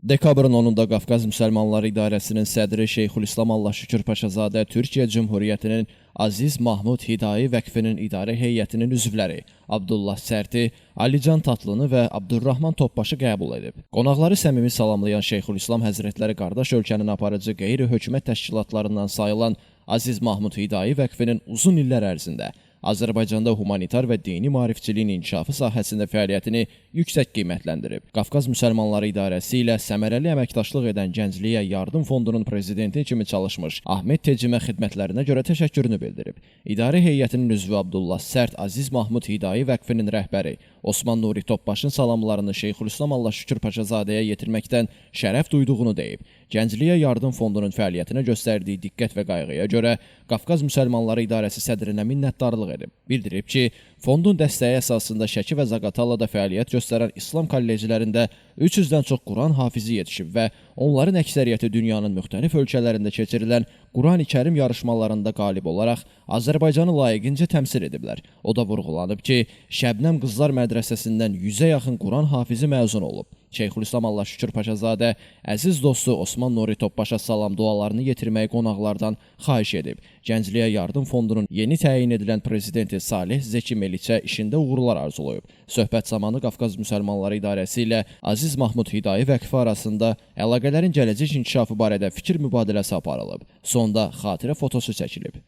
Dekabrın 10-da Qafqaz Müsəlmanları İdarəsinin sədri Şeyxülislam Allahşükür Paşazadə Türkiyə Cümhuriyyətinin Aziz Mahmud Hidayi Vəqfinin idarə heyətinin üzvləri Abdullah Sərti, Alican Tatlını və Abdurrahman Topbaşı qəbul edib. Qonaqları səmimi salamlayan Şeyxülislam Həzrətləri qardaş ölkənin aparıcı qeyri-hökumət təşkilatlarından sayılan Aziz Mahmud Hidayi Vəqfinin uzun illər ərzində Azərbaycanda humanitar və dini maarifçiliyin inkişafı sahəsində fəaliyyətini yüksək qiymətləndirib. Qafqaz Müsəlmanları İdarəsi ilə səmərəli əməkdaşlıq edən Gəncliyə Yardım Fondunun prezidenti kimi çalışmış Ahmet Tecimə xidmətlərinə görə təşəkkürünü bildirib. İdarə heyətinin üzvü Abdullah Sərt Aziz Mahmud Hidayi Vəqfinin rəhbəri Osman Nuri Topbaşın salamlarını Şeyxülislam Allahşükür Paşazadəyə yetirməkdən şərəf duyduğunu deyib. Gəncliyə Yardım Fondunun fəaliyyətinə göstərdiyi diqqət və qayğıya görə Qafqaz Müsəlmanları İdarəsi sədrinə minnətdarlıq edib. Bildirib ki, fondun dəstəyi əsasında Şəki və Zaqatalada fəaliyyət göstərən İslam kolleclərində 300-dən çox Quran hafizi yetişib və onların əksəriyyəti dünyanın müxtəlif ölkələrində keçirilən Qurani-Kərim yarışmalarında qalib olaraq Azərbaycanı layiqincə təmsil ediblər. O da vurğulanıb ki, Şəbnəm Qızlar Mədrəsəsindən 100-ə yaxın Quran hafizi məzun olub. Şeyxülislam Allahşükür Paşazadə əziz dostu Osman Nuri Topbaşa salam dualarını yetirməyi qonaqlardan xahiş edib. Gəncliyə Yardım Fondunun yeni təyin edilən prezidenti Salih Zeki Meliçə işində uğurlar arzulayıb. Söhbət zamanı Qafqaz Müsəlmanları İdarəsi ilə Aziz Mahmud Hidayi Vəqfi arasında əlaqələrin gələcək inkişafı barədə fikir mübadiləsi aparılıb. Sonda xatirə fotosu çəkilib.